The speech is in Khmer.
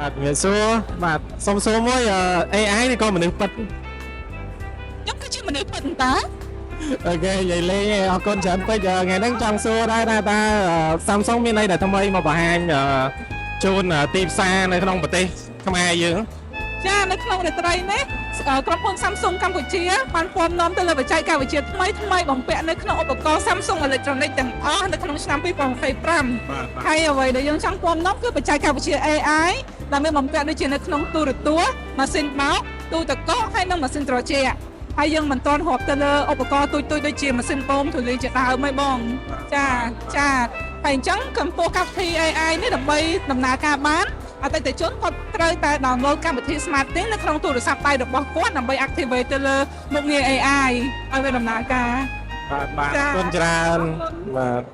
បាទជំរាបសួរបាទសូមសួរមួយAI នេះក៏មនុស្សពិត ខ្ញុំគឺជាមនុស្សពិតតើ OK និយាយលេងឯងអរគុណច្រើនពេកថ្ងៃហ្នឹងចង់សួរដែរថាតើ Samsung មានអីដែលថ្មីមកបង្ហាញជូនទីផ្សារនៅក្នុងប្រទេសខ្មែរយើង ចានៅក្នុងរាត្រីនេះក្រុមហ៊ុន Samsung កម្ពុជាបានពំនាំទៅលើបច្ចេកវិទ្យាថ្មីថ្មីបំពាក់នៅក្នុងឧបករណ៍ Samsung Electronics ទាំងអស់នៅក្នុងឆ្នាំ2025ហើយអ្វីដែលយើងចង់ពំនាំគឺបច្ចេកវិទ្យា AI ដែលមានបំពាក់ដូចជានៅក្នុងទូរទស្សន៍ម៉ាស៊ីនបោកទូទឹកកកហើយនិងម៉ាស៊ីនត្រជាក់ហើយយើងមិនទាន់រាប់ទៅលើឧបករណ៍ទូចៗដូចជាម៉ាស៊ីនបូមធូលីជាដើមឯងបងចាចាហើយអញ្ចឹងកម្ពុជាកម្មវិធី AI នេះដើម្បីដំណើរការបានអតិថិជនគាត់ត្រូវតែ download កម្មវិធី SmartThings នៅក្នុងទូរស័ព្ទដៃរបស់គាត់ដើម្បី activate ទៅលើមុខងារ AI ឲ្យវាដំណើរការ បាទបាទ ចា អរគុណច្រើនបាទ។